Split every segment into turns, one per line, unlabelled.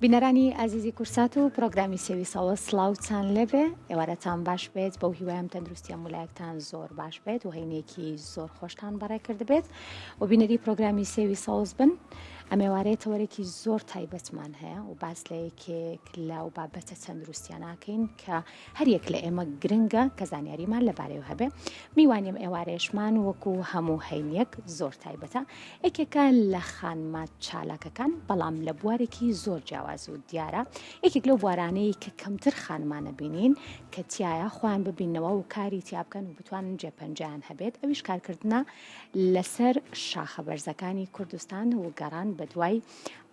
بینەرانی ئازیزی کورسات و پرۆگرامی سێوی سەوز سڵاوتان لێبێ ئێوارەتان باش بێت بەو هیوایم تەندروستی هەموو لایەکتان زۆر باش بێت و هەینێکی زۆر خۆشتان بەڕێ کردبێت و بینەری پرۆگرامی سێوی سەوز بن ئەمێوارەیە تەوەرێکی زۆر تایبەتمان هەیە و باس لە یەکێک لە و بابەتە تەندروستیاناکەین کە هەریەک لە ئێمە گرنگە کە زانیاریمان لەبارەیەوە هەبێ. میوانی ئەم ئێوارەیەشمان وەکو هەموو هەینیەک زۆر تایبەتە، یەکێکە لە خانمە چالاکەکان، بەڵام لە بوارێکی زۆر جیاواز و دیارە یەکێک لەو بوارانەی کە کەمتر خانمان ئەبینین کە تیایا خۆیان ببیننەوە و کاری تیا بکەن و بتوانن جێپەنجەیان هەبێت، ئەویش کارکردنە لەسەر شاخە بەرزەکانی کوردستان و گەڕان بەدوای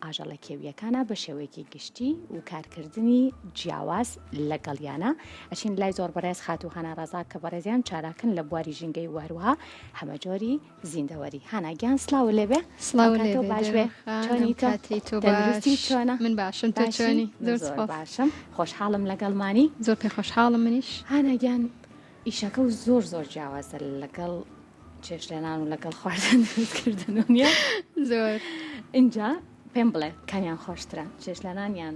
ئاژەڵە کێوییەکانە بە شێوەیەکی گشتی و کارکردنی جیاواز لەگەڵیانە ئەچین لای زۆر بەڕێز خاتوو هانا ڕەزا کە بەڕێزیان چالاکن لە بواری ژینگەی و هەروەها هەمەجۆری زیندەوەری هانا گیان سڵاو لێبێ
سڵاو لێ
باش بێ چۆنی
تۆ تەندروستی چۆنە من باشم تۆ چۆنی
زۆر سپاس باشم خۆشحاڵم لەگەڵمانی
زۆر پێ خۆشحاڵم منیش
هانا گیان ئیشەکە و زۆر زۆر جیاوازە لەگەڵ چێشتلێنان و لەگەڵ خواردن دروستکردن و نییە
زۆر
اینجا پێم بڵێ کامیان خۆشترە چێشتلێنان یان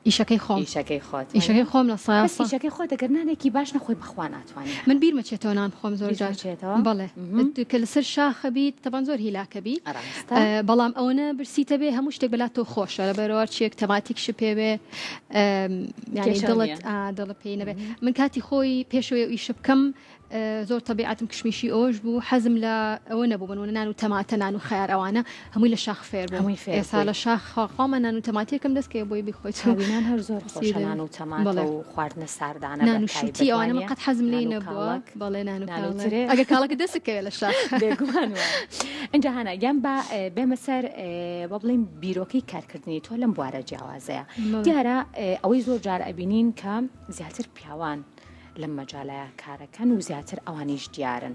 ئیشەکەی خۆم
ئیشەکەی خۆت
ئیشەکەی خۆم لە سایە
بەس ئیشەکەی خۆت ئەگەر نانێکی باش نەخۆی بەخوا ناتوانێت
من بیرمە چێتەوە نان بخۆم زۆر
جار چێتەوە
بەڵێ کە لەسەر شاخە بیت تەبان زۆر هیلاکە بی
ڕاستە
بەڵام ئەوەنە برسیتە بێ هەموو شتێک بەلا تۆ خۆشە لەبەرەوە چێک تەماتیک شپێ بێ یانی
کێشە
دڵت
نییە.
ئا دڵت پێی نەبێ من کاتی خۆی پێشەوەی ئەو ئیشە بکەم زۆر تەبیعەتم کشمیشی ئەوەش بوو حەزم لە ئەوە نەبوو بنوونە نان و تەماتە نان و خەیار ئەوانە هەمووی لە شاخ فێر بووم
هەمووی فێر
ئێستا
بووی.
لە شاخ خواخوامان نان و تەماتەیەکم دەست کەوێ بۆی بیخۆیت و
هاوینان هەر زۆر خۆشە
سیرە.
نان و تەماتە
بەڵێ.
و خواردنە ساردانە
نان
بە
و
تایبەت
شووتی ئەوانە من
وانییە؟
قەت حەزم لێی
نان و
نەبووە
کاڵەک
بەڵێ نان و
نان و
کاڵەک
ترێ
ئەگەر کاڵەکت دەست کەوێ لە شاخ
بێگومان وایە ئینجا هانا گیان با بێمە سەر با بڵێین بیرۆکەی کارکردنی تۆ لەم بوارە جیاوازەیە
بەڵێ.
دیارە ئەوەی زۆر جار ئەبینین کە زیاتر پیاوان لەم مەجالەیا کارەکەن و زیاتر ئەوانیش دیارن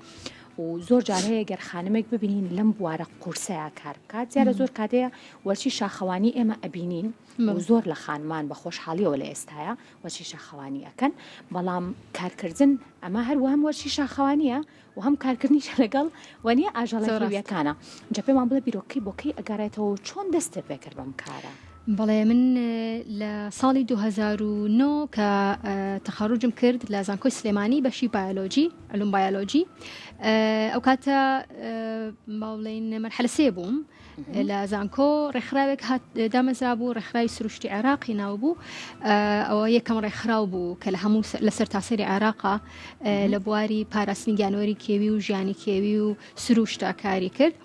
و زۆر جار هەیە گەر خانمێک ببینین لەم بوارە قورسەیا کار بکات دیارە زۆر کاتەیە وەرچی شاخەوانی ئێمە ئەبینین و زۆر لە خانمان بە خۆشحاڵیەوە لە ئێستایا وەرچی شاخەوانی ئەکەن بەڵام کارکردن ئەمە هەروەهم وەرچی شاخەوانیە و هەم کارکردنیشە لەگەڵ وەنیە ئاژەڵە کێویەکانە جا پێمان بڵێ بیرۆکەی بۆ کەی ئەگەڕێتەوە و چۆن دەستت پێکرد بەم کارە؟
بەڵێ من لە ساڵی 2009 کە تەخەڕوجم کرد لە زانکۆی سلێمانی بەشی بایۆلۆجی علوم بایۆلۆجی ئەو کاتە با بڵێین مەرحەلە سێ بووم لە زانکۆ ڕێکخراوێک هات دامەزرابوو ڕێکخراوی سروشتی عێراقی ناو بوو ئەوە یەکەم ڕێکخراو بوو کە لە هەموو لە سەرتاسەری عێراقا لە بواری پاراستنی گیانەوەری کێوی و ژیانی کێوی و سروشتا کاری کرد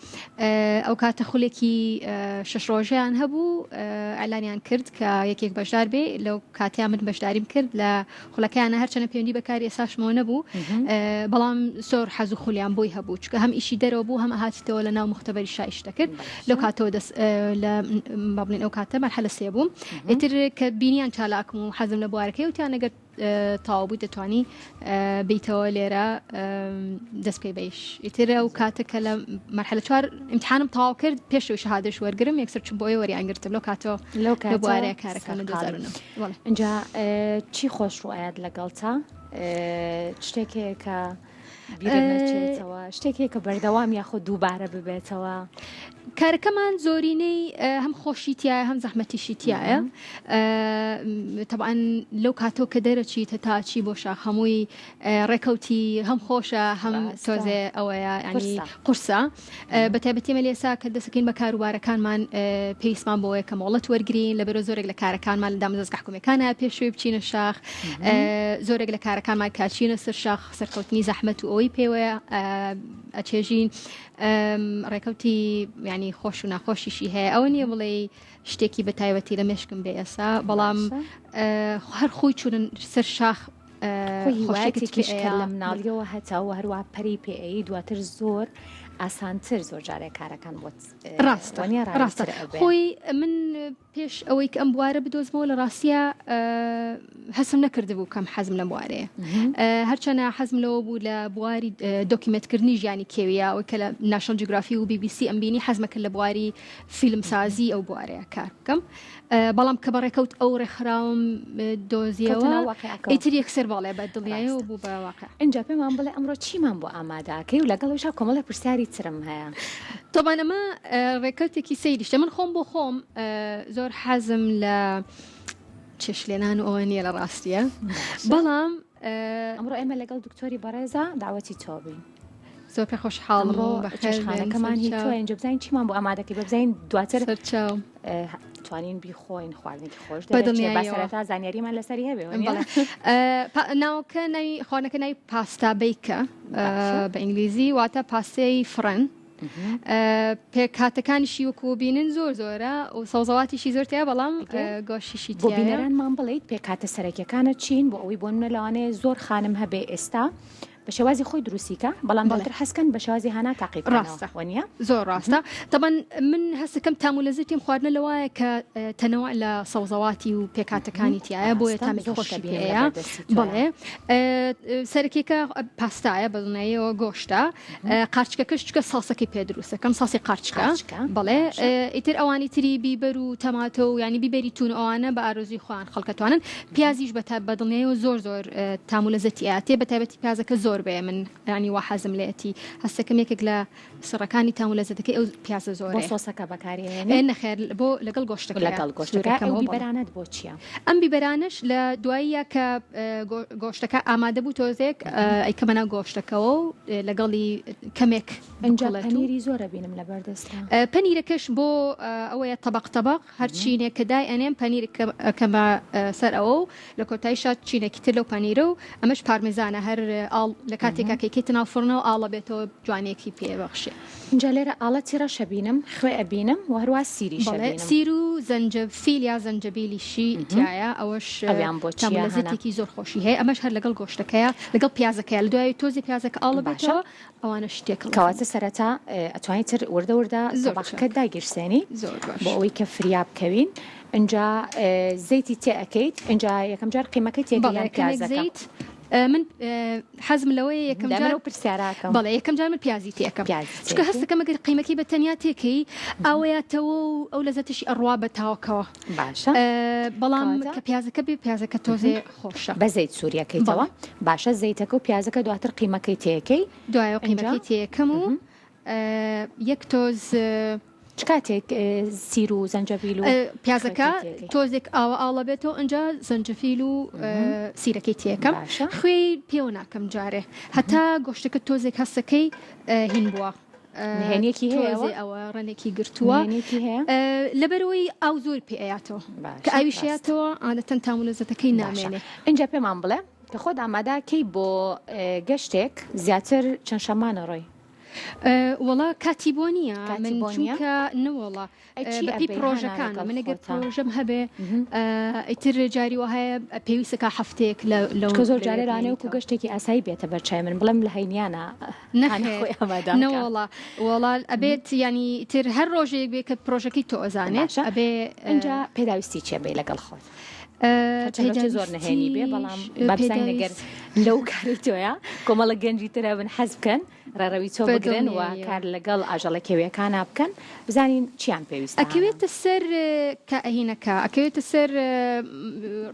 ئەو کاتە خولێکی شش ڕۆژیان هەبوو ئەلانیان کرد کە یەکێک بەشدار بێ لەو کاتیان من بەشداریم کرد لە خولەکەیانە هەرچەنە پەیوەندی بە کاری ئێساشمەوە نەبوو بەڵام زۆر حەز و خولیان بۆی هەبوو چونکە هەم ئیشی دەرەوە بوو هەم ئەهاتیتەوە لە ناو مختبەری شا ئیش دەکرد لەو کاتەوە دەست لە با بڵێین ئەو کاتە مەرحەلە سێ بووم ئیتر کە بینیان چالاکم و حەزم لە بوارەکەی وتیان ئەگەر تەواو بووی دەتوانی بیتەوە لێرە دەست بکەی بە ئیش ئیتر ئەو کاتە کە لە مەرحەلە چوار ئیمتحانم تەواو کرد پێشەوەی شەهادەش وەرگرم یەکسەر چووم بۆ ئەوێ وەریان گرتم لەو کاتەوە
لەو
لە
کاتەوە
بوارەیە کارەکەم لە
سەرقاڵی
2009 بەڵێ.
ئینجا چی خۆش ڕوئەیات لەگەڵتا شتێک هەیە کە بیرت نەچێتەوە شتێک هەیە کە بەردەوام یاخود دووبارە ببێتەوە؟
کارەکەمان زۆرینەی هەم خۆشی تایە هەم زەحمەتیشی تایە تەبعەن لەو کاتەوە کە دەرەچیت هەتا چی بۆ شاخ هەمووی ڕێکەوتی هەم خۆشە هەم تۆزێ ئەوەیە ینی قورسە بە تایبەتی ئێمە لێسا کە دەستەکەین بە کاروبارەکانمان پێویستمان بۆیە کە مۆڵەت وەرگین لەبەرە زۆرێک لە کارەکانمان لە دامەدەزگا حکومیەکانە پێشوی بچینە شاخ زۆرێک لە کارەکانمان کاچینە سەر شاخ سەرکەوتنی زەحمەت و ئەوەی پێوەیە ئەچێژین ڕێکەوتی ینی خۆش و ناخۆشیشی هەیە ئەوە نییە بڵێ شتێکی بە تایبەتی لە مێشکم بێ ئێسا بەڵام هەر خۆی چوون سەر شاخ
خۆی هیوایەتێکیش کە لە مناڵیەوە هەتا و هەروە پەری پێ ئەی دواتر زۆر ئاسانتر زۆر جارێ کارەکان بۆت
ڕاستە ڕاستە خۆی من پێش ئەوەی کە ئەم بوارە بدۆزمەوە لە ڕاستە هەسم نەکردبوو کەم حەزم لەم بوارەیە هەرچەنە حەزم لەوە بوو لە بواری document کردنی ژیانی کێویە ئەوەی کە لە ناشناڵ جیوگرافی و بیبیسی ئەمبینی حەزمە کرد لە بواری فیلمسازی ئەو بوارەیە کار بکەم بەڵام کە بەڕێکەوت ئەو ڕێکخراوم دۆزیەوە ئیتر یەکسەر بەڵێ بە دڵنیایەوە بوو بە واقع.
ئینجا پێمان بڵێ ئەمڕۆ چیمان بۆ ئامادەکەی و لەگەڵیشا کۆمەڵێک پرسیاری. ترم هەیە.
تەبان ئەمە ڕێکەوتێکی سەیریشە من خۆم بۆ خۆم زۆر حەزم لە چێشلێنان و ئەوە نییە لە ڕاستیە بەڵام
ئەمڕۆ ئێمە لەگەڵ دکتۆری بەڕێزە داوەتی تۆ بین.
زۆر پێ خۆشحاڵم
بەخێرخانەکەمان هی تۆ ئینجا بزانین چیمان بۆ ئامادەکەی بە بزانین دواتر سەرچاو توانین بیخۆین خواردنێکی خۆش دەبێت سەرەتا زانیاریمان لەسەری هەبێ
ناوەکە ناوی خواردنەکە ناوی pasta bake ە بە ئینگلیزی واتە پاستەی فڕن پێکهاتەکانیشی وەکو بینن زۆر زۆرە و سەوزەواتیشی زۆر تیا بەڵام گۆشیشی
بۆ بینەرانمان بڵیت پێکهاتە سەرەکیەکانە چین بۆ ئەوەی بۆ منە لەوانەیە زۆر خانم هەبێ ئێستا بە شێوازی خۆی دروستی کە بەڵام دواتر حەز کەن بە شێوازی هانا تاقی بکەنەوە
ڕاستە وەنیە؟ زۆر ڕاستە تەبەن من هەستەکەم تام و لەزەتی ئەم خواردنە لەوایە کە تەنەوع لە سەوزەواتی و پێکهاتەکانی تایە بۆیە
ڕاستە
تامێکی
زۆر
خۆشی
شتە بینم
پێیە
لەبەر دەستی تۆیە
بەڵێ سەرەکیەکە پاستایە بەدڵنیاییەوە گۆشتە قارچکەکەش چکە ساسەکەی پێ دروستەکەم ساسی قارچکە
قارچکە
بەڵێ
باشە
ئیتر ئەوانی تری بیبەر و تەماتە و ینی بیبەری تون و ئەوانە بە ئارەزووی خۆیان خەڵکەتوانن پیازیش بە بەدڵنیایەوە زۆر زۆر تام و لەزەتی ئەیاتێ بەتایبەتی پیازەکە زۆر بێ من ینی وا حەزم لێتی هەستەکەم یەکێک لە سڕەکانی تام و لەزەتەکەی ئەو پیازە
بۆ
زۆرەیە
سۆسەکە بەکاری ئەهێنی؟
نەخێر بۆ لەگەڵ گۆشتەکەیە
لەگەڵ گۆشتەکە ئەو
سوورەکەمەوە بەڵێ
بیبەرانەت بۆ چییە؟
ئەم بیبەرانەش لە دواییە کە گۆشتەکە ئامادە بوو تۆزێک ئەیکەمە ناو گۆشتەکەوە و لەگەڵی کەمێک
ئینجا
بکوڵێت و
پەنیری زۆر ئەبینم لەبەر دەستا.
پەنیرەکەش بۆ ئەوەیە تەبەق تەبەق هەر چینێک کە دای ئەنێم پەنیر ئەکەمە سەر ئەوە و لە کۆتاییشا چینێکی تر لەو پەنیرە و ئەمەش پارمێزانە هەر ئاڵ لە کاتێکا کە ئەیکەیتە ناو فڕنەوە ئاڵ ئەبێتەوە جوانیەکی پێ ئەبەخشێ.
ئینجا لێرە ئاڵەتی ڕەش ئەبینم، خوێ ئەبینم و هەروا سیریش
بەڵێ
ئەبینم.
سیر و زەنجەفیل یا زەنجەبیلیشی تیایە ئەوەش
ئەویان بۆ
تام و
چییە هانا؟
لەزەتێکی زۆر خۆشی هەیە ئەمەش هەر لەگەڵ گۆشتەکەیە لەگەڵ پیازەکەیە لە دوای تۆزی پیازەکە ئاڵ
باشە.
ئەبێتەوە ئەوانە شتێکڵ ئەکەم.
کەواتە سەرەتا ئەتوانی تر وردە وردە
زۆر
تەباخەکەت
چاک.
داگیرسێنی
زۆر باش.
بۆ ئەوەی کە فریا بکەوین ئینجا زەیتی تێ ئەکەیت ئینجا یەکەم جار قیمەکەی تێ ئەکەی
بەڵێ
یان
کەمێک
پیازەکە؟
زەیت من حەزم لەوەیە یەکەم
دە من
جار
ئەو پرسیارە ئەکەم.
بەڵێ یەکەم جار من پیازی تێ ئەکەم
پیازی تێ
چونکە
ئەکەی.
هەستەکەم ئەگەر قیمەکەی بە تەنیا تێکەی ئاوەیاتەوە و ئەو لەزەتەشی ئەڕوا بە تاوەکەوە
باشە
بەڵام
کەواتە
کە پیازەکە بێ پیازەکە تۆزێ خۆشە.
بە زەیت سووری ئەکەیتەوە
بەڵێ.
باشە زەیتەکە و پیازەکە دواتر قیمەکەی تێ ئەکەی
دوایەوە
ئینجا
قیمەکەی تێ ئەکەم و یەک تۆز
چ کاتێک سیر و زەنجەفیل و
پیازەکە
خوێکەی تێکەی؟
تۆزێک ئاوە ئاڵە بێتەوە ئەجا زەنجەفیل و سیرەکەی تێکەم
باشە.
خوێی پێوە ناکەم جارێ هەتا گۆشتەکە تۆزێک هەستەکەی هین بووە
نهێنیەکی هەیە
تۆزێ ئەوە ڕەنێکی گرتووە
نهێنیەکی هەیە
لەبەرەوەی ئاو زۆر پێ ئەیاتەوە
باشە
کە ئاویش
ڕاستە.
ئەیاتەوە عادەتەن تام و لەزەتەکەی
باشە
نامێنێ
ئینجا پێمان بڵێ کە خۆت ئامادە کەی بۆ گەشتێک زیاتر چەند شەمانە ڕۆی؟
وەڵا کاتی بۆ نییە
کاتی
من
بۆ نییە؟
چونکە نەوەڵا
ئەی چی
بەپێی
ئەبەی هانا
پرۆژەکانە
لەگەڵ
من ئەگەر
خۆتا؟
پرۆژەم هەبێ ئیتر جاری وەهایە پێویستەکە هەفتەیەک لە لەو
چونکە زۆر
لەوێ
جارێ لەوانەیە وەکو
بمێنیتەوە.
گەشتێکی ئاسایی بێتە بەر چاوی من بڵێم لە هەینیانە هانا
نەخێر
خۆی ئامادە ئەکا.
نەوەڵا وەڵا ئەبێت یانی ئیتر هەر ڕۆژێک بێ کە پرۆژەکەی تۆ ئەزانێت
باشە
ئەبێ
ئینجا پێداویستی چیە بەی لەگەڵ خۆت؟ هەرچەندە چ زۆر نهێنی بێ بەڵام
پێداویستیش
با بزانین ئەگەر
پێداویست
لەو کارەی تۆیە کۆمەڵە گەنجی تر هەبن حەز بکەن ڕێڕەوی تۆ بگرن و
بەدڵنیاییەوە.
کار لەگەڵ ئاژەڵە کێویەکانا بکەن بزانین چیان پێویستە هانا.
ئەکەوێتە سەر کە هینەکە ئەکەوێتە سەر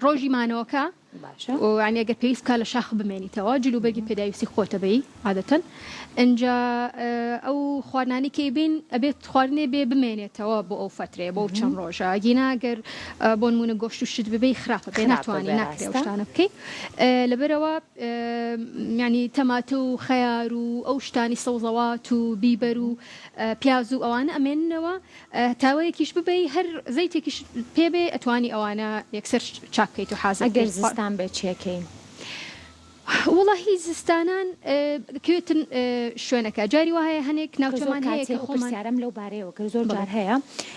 ڕۆژی مانەوەکە
باشە.
یانی ئەگەر پێویست بکا لە شاخ بمێنیتەوە جل و بەرگی پێداویستی خۆتە بەی عادەتەن ئینجا ئەو خواردنانەی کە ئەیبەین ئەبێت خواردنێ بێ بمێنێتەوە بۆ ئەو فەترەیە بۆ ئەو چەند ڕۆژە گینا گەر بۆ نموونە گۆشت و شت ببەی خراپە بێ
خراپە
ناتوانی
بێ
ناکرێ ئەو
ڕاستە.
شتانە بکەی لەبەرئەوە یانی تەماتە و خەیار و ئەو شتانی سەوزەوات و بیبەر و پیاز و ئەوانە ئەمێننەوە تاوەیەکیش ببەی هەر زەیتێکیشت پێ بێ ئەتوانی ئەوانە یەکسەر چاک بکەیت و حازر
ئەگەر
بکەیت.
زستان بێ چێکەی؟
وەڵاهی زستانان کەوێتن شوێنەکە جاری وا هەیە هەنێک
کە زۆر
ناوچەمان هەیە
کاتێ
کە
ئەو
خۆمان
پرسیارەم لەو بارەیەوە کرد زۆر
بەڵێ.
جار هەیە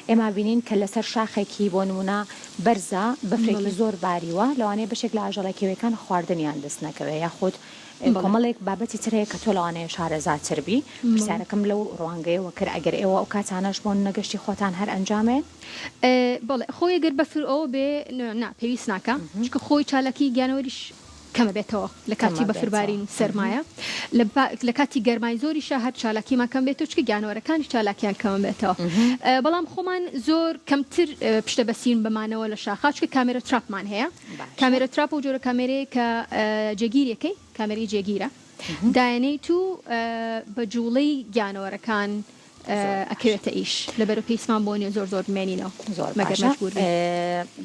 ئێمە بینین کە لەسەر شاخێکی بۆ نمونە بەرزە بەفرێکی
بەڵێ.
زۆر باریوە لەوانەیە بەشێک لە ئاژەڵە کێویەکان خواردنیان دەست نەکەوێ یاخود
بەڵێ.
کۆمەڵێک بابەتی تر هەیە کە تۆ لەوانەیە شارەزاتر بی
بەڵێ.
پرسیارەکەم لەو ڕوانگەیەوە کرد ئەگەر ئێوە ئەو کاتانەش بۆ نمونە گەشتی خۆتان هەر ئەنجامێن؟
بەڵێ خۆی گەر بەفر ئەوە بێ نا پێویست ناکا چونکە خۆی چالاکی گیانەوەریش کەمە بێتەوە لە کاتی بەفر بارین و سەرمایە لە کاتی گەرمای زۆریشە هەر چالاکیمان کەم بێتەوە چونکە گیانەوەرەکانیش چالاکیان کەمە بێتەوە بەڵام خۆمان زۆر کەمتر پشتە بەسین بەمانەوە لە شاخا چونکە کامێرە trap مان هەیە کامێرە trap و جۆرە کامێرەیە کە جێگیرەکەی کامێرەی جێگیرە. دایەنێیت و بە جوڵەی گیانەوەرەکان ئەکەوێتە ئیش لەبەرو پێویستمان بۆ نیە زۆر زۆر بمێنینەوە
زۆر
مەگەر
باشە
مەجبور بین.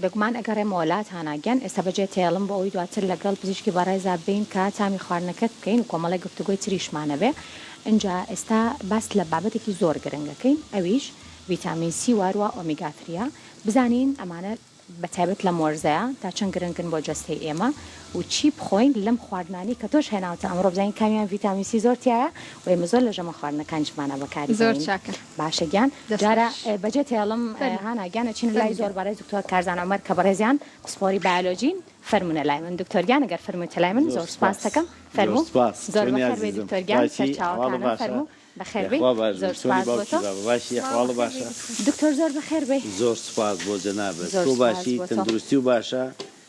بێگومان ئەگەڕێمەوە لات هانا گیان ئێستا بەجێ تێڵم بۆ ئەوەی دواتر لەگەڵ پزیشکی بەڕێزا بین کە تامی خواردنەکەت بکەین و کۆمەڵێک گفتوگۆی تریشمان ئەبێ ئینجا ئێستا باس لە بابەتێکی زۆر گرنگ ئەکەین ئەویش ڤیتامین سی واروا ئۆمیگا تریە بزانین ئەمانە بە تایبەت لەم وەرزەیا تا چەند گرنگن بۆ جەستەی ئێمە و چی بخۆین لەم خواردنانەی کە تۆش هێناوتە ئەمڕۆ بزانین کامیان ڤیتامین سی زۆر تیایە و ئێمە زۆر لە ژەمە خواردنەکانیشمانا بەکاری
زۆر
بێنین
چاکە
باشە گیان
دەست
جارە
خۆش
بەجێ تێڵم
فەرموو
هانا گیان ئەچینە لای
فەرموو
زۆر
گیان.
بەڕێز دکتۆر کارزان عومەر کە بەڕێزیان پسپۆری بایۆلۆجین فەرموونە لای من دکتۆر گیان ئەگەر فەرموویتە لای من
زۆر
زۆر سوپاست
سوپاس
دەکەم
زۆر
فەرموو
سوپاس
زۆر
چۆنی
بەخێر بێی
ئازیزم
دکتۆر گیان
باشی ئەحواڵت
سەرچاوەکانم
باشە
فەرموو بەخێر بێی
یاخوا باش
زۆر
بن چۆنی
سوپاس بۆ
باوکی
تۆ.
بابە باشی
سڵاو
ئەحواڵت
بەخێر بێی
باشە.
دکتۆر.
دکتۆر زۆر بەخێر بێی.
زۆر سوپاس بۆ جەنابت
زۆر
تۆ
سوپاس
باشی
بۆ تۆ.
تەندروستی و باشە؟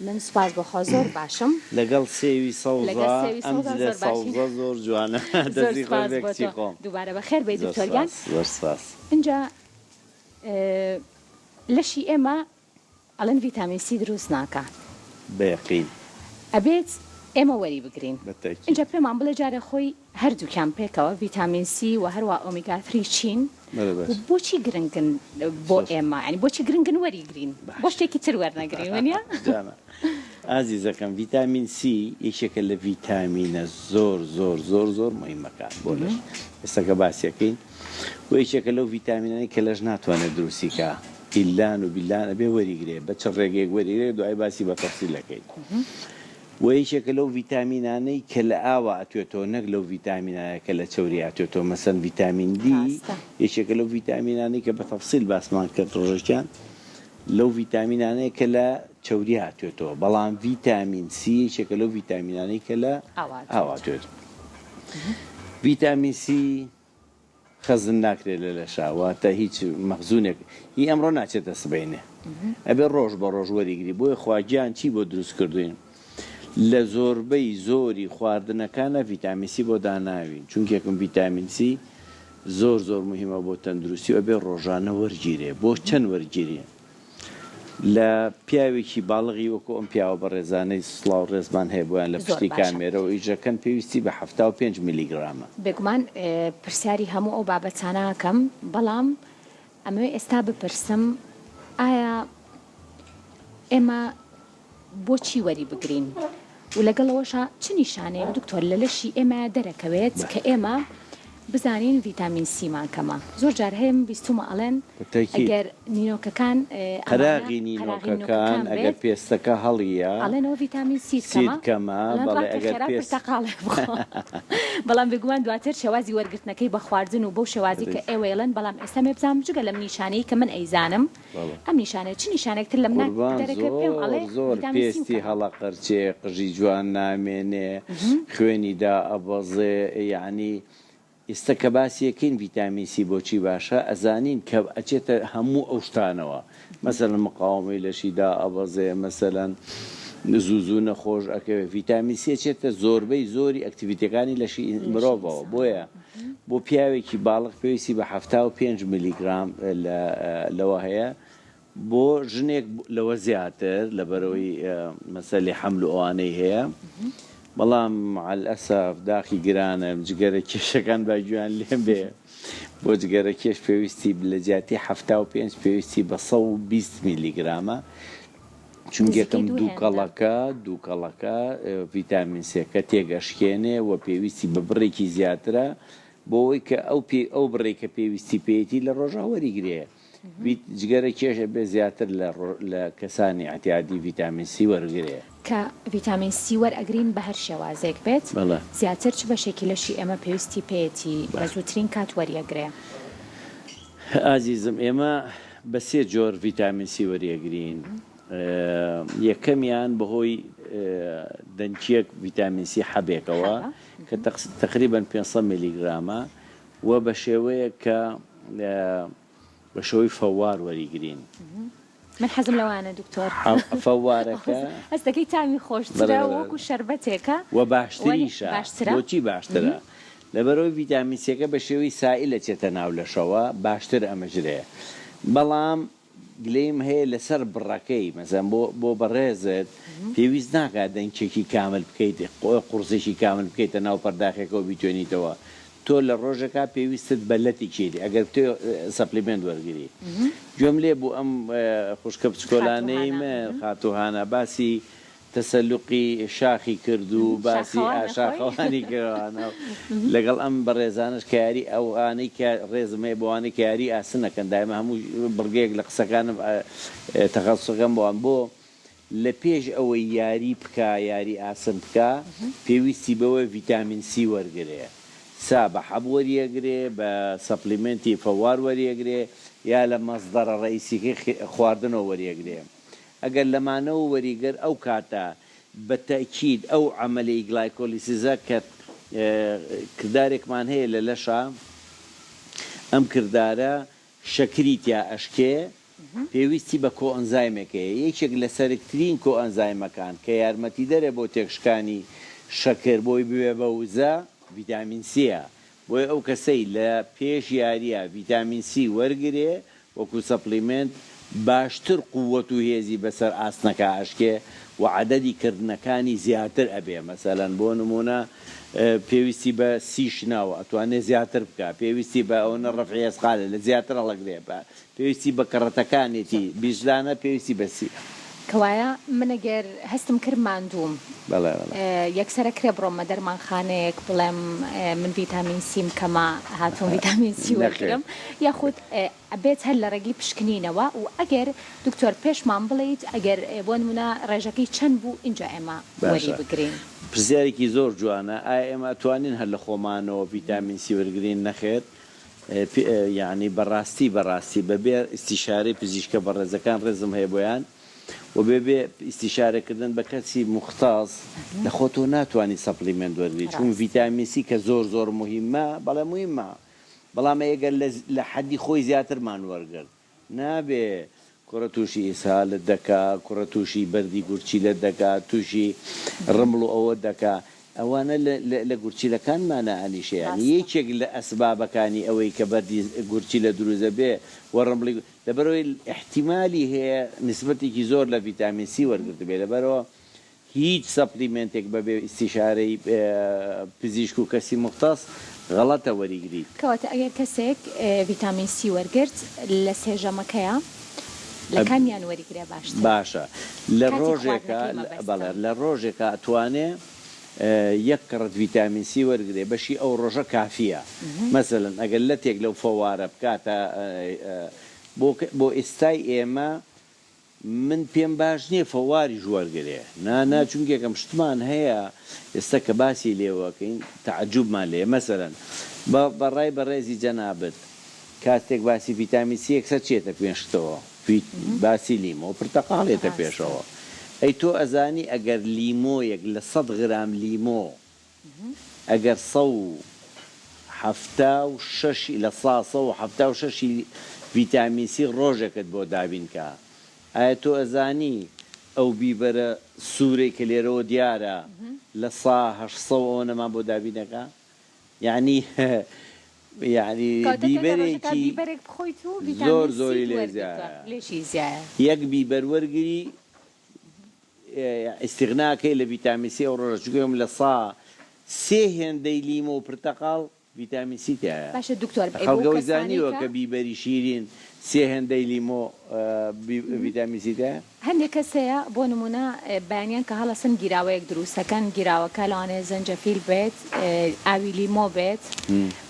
من سوپاس بۆ خوا زۆر باشم.
لەگەڵ سێوی
لەگەڵ
سەوزا
سێوی
ئەم
سەوزا
جلە
زۆر باشین.
سەوزە زۆر جوانە
زۆر
دەستی خۆش
سوپاس
بێ
بۆ
کچی
تۆ.
خۆم.
دووبارە بەخێر بێی
زۆر
دکتۆر گیان.
سوپاس زۆر سوپاس.
ئینجا لەشی ئێمە ئەڵێن ڤیتامین سی دروست ناکا.
بە یەقین.
ئەبێت ئێمە وەری بگرین.
بە تەئکید.
ئینجا پێمان بڵێ جارێ خۆی هەردووکیان پێکەوە ڤیتامین سی و هەروا ئۆمیگا تری چین
بەڵێ
و
باش.
بۆچی گرنگن بۆ
زۆر.
ئێمە یانی بۆچی گرنگن وەری گرین بۆ
باش.
شتێکی تر وەرنەگرین وەنیە؟
جوانە ئازیزەکەم ڤیتامین سی یەکێکە لە ڤیتامینە زۆر زۆر زۆر زۆر موهیمەکان بۆ لەش ئێستا کە باسی ئەکەین و یەکێکە لەو ڤیتامینانەی کە لەش ناتوانێت دروستی کا ئیلان و بیلان ئەبێ وەریگرێ بە چ ڕێگەیەک وەریگرێ دوای باسی بە تەفسیل ئەکەین و یەکێکە لەو ڤیتامینانەی کە لە ئاوا ئەتوێتەوە نەک لەو ڤیتامینانە کە لە چەوری ئەتوێتەوە مەسەن ڤیتامین دی
ڕاستە.
یەکێکە لەو ڤیتامینانەی کە بە تەفسیل باسمان کرد ڕۆژێکیان لەو ڤیتامینانەیە کە لە چەوری هاتوێتەوە بەڵام ڤیتامین سی یەکێکە لەو ڤیتامینانەی کە لە
ئاوا
ئاوا
ئەتوێتەوە.
ئەتوێتەوە ڤیتامین سی خەزن ناکرێت لە لەشا واتە هیچ مەخزونێک هی ئەمڕۆ ناچێتە سبەینێ ئەبێ ڕۆژ بە ڕۆژ وەریگری بۆیە خوا گیان چی بۆ دروست کردوین لە زۆربەی زۆری خواردنەکانا ڤیتامین سی بۆ داناوین چونکێکم ڤیتامین سی زۆر زۆر موهیمە بۆ تەندروستی و ئەبێ ڕۆژانە وەرگیرێ بۆ چەند وەرگیرێ لە پیاوێکی باڵغی وەکو ئەم پیاوە بەڕێزانەی سڵاو ڕێزمان هەیە بۆیان لە
زۆر
پشتی
باشە.
کامێرەوە ئیشەکەن پێویستی بە 75 میلیگرامە.
بێگومان پرسیاری هەموو ئەو بابەتانە ئەکەم بەڵام ئەمەوێ ئێستا بپرسم ئایا ئێمە بۆچی وەری بگرین و لەگەڵ ئەوەشا چ نیشانەیەک دکتۆر لە لەشی ئێمە دەرەکەوێت کە ئێمە بزانین ڤیتامین سیمان کەمە زۆر جار هەیە من بیستومە ئەڵێن ئەگەر نینۆکەکان
قەراغی نینۆکەکان ئەگەر پێستەکە هەڵیە
ئەڵێنەوە ڤیتامین سیت
کەمە
بەڵێ ئەگەر پرتەقاڵێ بخۆ بەڵام بێگومان دواتر شێوازی وەرگرتنەکەی بە خواردن و بەو شێوازی کە ئێوەیڵێن بەڵام ئێستا مێ بزانم جگە لەم نیشانەی کە من ئەیزانم ئەم نیشانەیە چ نیشانێک تر لە منا
قوربان
دەرەکەوێ پێم
زۆر
ئەڵێ
زۆر
ڤیتامین سیم
پێستی
کەمە.
هەڵەقرچێ قژی جوان نامێنێ خوێنی دائەبەزێ یەعنی ئیستە کە باسی ئەکەین ڤیتامین سی بۆچی باشە ئەزانین کە ئەچێتە هەموو ئەو شتانەوە مەسەلەن مقاوەمەی لەشی دائەبەزێ مەسەلەن زوو زوو نەخۆش ئەکەوێ ڤیتامین سی ئەچێتە زۆربەی زۆری activity ەکانی لەشی
لەشی
مرۆڤەوە
ئینسانەوە.
بۆیە بۆ پیاوێکی باڵغ پێویستی بە 75 میلیگرام لە لەوە هەیە بۆ ژنێک لەوە زیاتر لەبەرئەوەی مەسەلی حەمل و ئەوانەی هەیە بەڵام مع الاسف داخی گرانە جگەرە کێشەکان با گوێیان لێم بێ بۆ جگەرە کێش پێویستی لە جیاتی 75 پێویستی بە 120 میلیگرامە چونکە
نزیکەی
یەکەم
دوو هێندە.
دووکەڵەکە دووکەڵەکە ڤیتامین سێکە تێک ئەشکێنێ و پێویستی بە بڕێکی زیاترە بۆ ئەوەی کە ئەو پێ ئەو بڕێک کە پێویستی پێیەتی لە ڕۆژا وەریگرێ ڤیت جگەرە کێش ئەبێ زیاتر لە ڕۆ لە کەسانی ئیعتیادی ڤیتامین سی وەرگرێ.
کە ڤیتامین سی وەرئەگرین بە هەر شێوازێک بێت
بەڵێ.
زیاتر چ بەشێکی لەشی ئێمە پێویستی پێیەتی بە
باش.
زووترین کات وەریئەگرێ؟
ئازیزم ئێمە بە سێ جۆر ڤیتامین سی وەریئەگرین یەکەمیان بەهۆی دەنکیەک ڤیتامین سی حەبێکەوە
حەبە.
کە تەقریبەن 500 میلیگرامە و بە شێوەیەک کە بە شێوەی فەوار وەریگرین.
من حەزم لەوانە دکتۆر.
فەوارەکە
هەستەکەی تامی خۆشترە وەکو شەربەتێکە
و باشتریشە.
باشترە؟
بۆچی باشترە؟ لەبەرئەوەی ڤیتامین سیەکە بە شێوەی سائیل ئەچێتە ناو لەشەوە باشتر ئەمژرێ بەڵام. گلەیم هەیە لەسەر بڕەکەی مەسەلەن بۆ بۆ بەڕێزت پێویست ناکا دەنکێکی کامل بکەیت قوڕسێکی کامل بکەیتە ناو پەرداخێکەوە بیتوێنیتەوە تۆ لە ڕۆژێکا پێویستت بە لەتێکیەتی ئەگەر بتەوێ supplement وەرگری گوێم لێ بوو ئەم خوشکە بچکۆلانەی من خاتوو هانا باسی تەسەلوقی شاخی کرد و باسی شاخەوانی کرد و لەگەڵ ئەم بەڕێزانەش کە یاری ئەوانەی کە ڕێزم هەیە بۆوانەی کە یاری ئاسن ئەکەن دایمە هەموو بڕگەیەک لە قسەکانم تەخەسوسەکەم بۆوان بۆ لە پێش ئەوەی یاری بکا یاری ئاسن بکا پێویستی بەوەیە ڤیتامین سی وەرگرێ سا بە حەب وەریەگرێ بە supplement ی فەوار وەریەگرێ یا لە مەسدەرە ڕەئیسیەکەی خواردنەوە وەریەگرێ ئەگەر لەمانەوە وەریگر ئەو کاتە بە تەئکید ئەو عەمەلەی glycolysis ە کە کردارێکمان هەیە لە لەشا ئەم کردارە شەکری تیا ئەشکێ پێویستی بە کۆئەنزایمێک هەیە یەکێک لە سەرکترین کۆئەنزایمەکان کە یارمەتیدەرە بۆ تێکشکانی شەکر بۆی ببێ بە وزە ڤیتامین سیە بۆیە ئەو کەسەی لە پێش یاریە ڤیتامین سی وەرگرێ وەکو supplement باشتر قوەت و هێزی بەسەر ئاسنەکا ئەشکێ و عەدەدی کردنەکانی زیاتر ئەبێ مەسەلەن بۆ نمونە پێویستی بە سی شناوە ئەتوانێ زیاتر بکا پێویستی بە ئەوەنە ڕەفعی ئەسقالە لە زیاتر هەڵەگرێ پێویستی بە کەڕەتەکانێتی 20 دانە پێویستی بە سی.
کەوایە من ئەگەر هەستم کرد ماندووم
بەڵێ بەڵێ.
یەکسەر ئەکرێ بڕۆمە دەرمانخانەیەک بڵێم من ڤیتامین سیم کەمە هاتووم ڤیتامین سی
نەخێر.
وەرگرم یاخود ئەبێت هەر لە ڕێگەی پشکنینەوە و ئەگەر دکتۆر پێشمان بڵێیت ئەگەر بۆ نمونە ڕێژەکەی چەند بوو ئینجا ئێمە وەری
باشە
بگرین.
پرسیارێکی زۆر جوانە ئایا ئێمە ئەتوانین هەر لە خۆمانەوە ڤیتامین سی وەرگرین نەخێر یەعنی بەڕاستی بەڕاستی بەبێ ئیستیشارەی پزیشکە بەڕێزەکان ڕێزم هەیە بۆیان و بەبێ ئیستیشارە کردن بە کەسی موختەس لە خۆتەوە ناتوانی supplement وەرگری چون ڤیتامین سی کە زۆر زۆر موهیمە بەڵێ موهیمە بەڵام ئەگەر لە حەدی خۆی زیاترمان وەرگرت نابێ کوڕە توشی ئیسهالت دەکا کوڕە توشی بەردی گورچیلەت دەکا توشی ڕمڵ و ئەوەت دەکا ئەوانە لە گورچیلەکانمانا ئەنیشە یانی
ڕاستە.
یەکێک لە ئەسبابەکانی ئەوەی کە بەردی گورچیلە دروست دەبێ و ڕمڵی لەبەرئەوەی ئیحتیمالی هەیە نیسبەتێکی زۆر لە ڤیتامین سی وەرگرتبێ لەبەرئەوە هیچ supplement ێک بەبێ ئیستیشارەی پزیشک و کەسی موختەس غەڵەتە وەریگریت.
کەواتە ئەگەر کەسێک ڤیتامین سی وەرگرت لە سێ ژەمەکەیا لە کامیان وەریگرێ باشترە؟
باشە لە
کاتی
ڕۆژێکا
خواردنەکەی مەبەستم.
بەڵێ لە ڕۆژێکا ئەتوانێ یەک کەڕەت ڤیتامین سی وەرگرێ بەشی ئەو ڕۆژە کافیە مەسەلەن ئەگەر لەتێک لەو فەوارە بکاتە بۆ بۆ ئێستای ئێمە من پێم باش نیە فەواریش وەرگرێ نا نا چونکێکم شتمان هەیە ئێستا کە باسی لێوەکەین تەعجوبمان لێیە مەسەلەن بە بە ڕای بەڕێزی جەنابت کاتێک باسی ڤیتامین سی یەکسەر چیەتە پێشتەوە باسی لیمۆ پرتەقاڵ یەتە
ڕاستە.
پێشەوە ئەی تۆ ئەزانی ئەگەر لیمۆیەک لە سەد غرام لیمۆ ئەگەر 176 ی لە سا 176 ی ڤیتامین سی ڕۆژێکت بۆ دابین کا ئایا تۆ ئەزانی ئەو بیبەرە سوورەی کە لێرەوە دیارە لە سا 800 و ئەوەنەمان بۆ دابین ئەکا یەعنی یەعنی
کەواتە تۆ لە ڕۆژێکا
بیبەرێکی
بیبەرێک بخۆیت و
زۆر
ڤیتامین
زۆری
سیت
لێ
وەرگرتوە
زیایە
لێشی زیایە.
یەک بیبەر وەرگری ئیستیغنا ئەکەی لە ڤیتامین سی ئەو ڕۆژە چونکە لە سا سێ هێندەی لیمۆ و پرتەقاڵ ڤیتامین سی تیایە
باشە دکتۆر ئەی
خەڵک
بۆ
ئەوەی
کەسانەی
زانیوە
کە
کە بیبەری شیرین سێ هێندەی لیمۆ ڤیتامین سی تیایە؟
هەندێک کەس هەیە بۆ نمونە بەیانیان کە هەڵەسن گیراوەیەک دروست ئەکەن گیراوەکە لەوانەیە زەنجەفیل بێت ئاوی لیمۆ بێت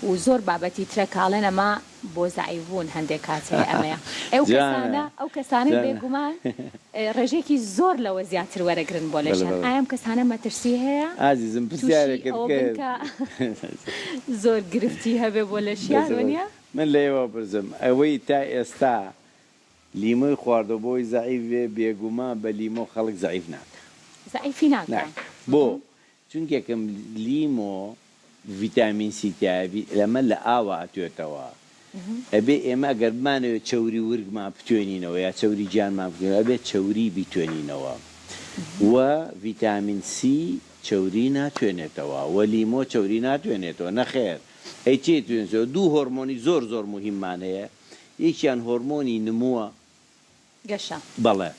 و زۆر بابەتی ترە کە ئەڵێن ئەمە بۆ زەعیف بوون هەندێک کات هەیە ئەمەیە ئەو
جانە
کەسانە ئەو کەسانەی
جانە
بێگومان ڕێژەیەکی زۆر لەوە زیاتر وەرەگرن بۆ
بەڵێ
لەشیان
بەڵێ
ئایا ئەم کەسانە مەترسی هەیە
ئازیزم
تووشی
پرسیارێکت
ئەوە بن
کرد
کە زۆر گرفتی هەبێ بۆ لەشیان
دەست خۆش
وەنیە؟
من لە ئێوە پرسم ئەوەی تا ئێستا لیمۆی خواردوە بۆی زەعیف بێ بێگومان بە لیمۆ خەڵک زەعیف ناکا
زەعیفی ناکا
ناکا بۆ چونکێکم لیمۆ ڤیتامین سی تیایە ئەمە لە ئاوا ئەتوێتەوە ئەبێ ئێمە ئەگەر بمانەوێت چەوری ورگمان بتوێنینەوە یا چەوری گیانمان بتوێنینەوە ئەبێ چەوری بیتوێنینەوە و ڤیتامین سی چەوری ناتوێنێتەوە و لیمۆ چەوری ناتوێنێتەوە نەخێر ئەی چی ئەتوێنێتەوە دوو هۆرمۆنی زۆر زۆر موهیممان هەیە یەکیان هۆرمۆنی نمووە.
گەشە.
بەڵێ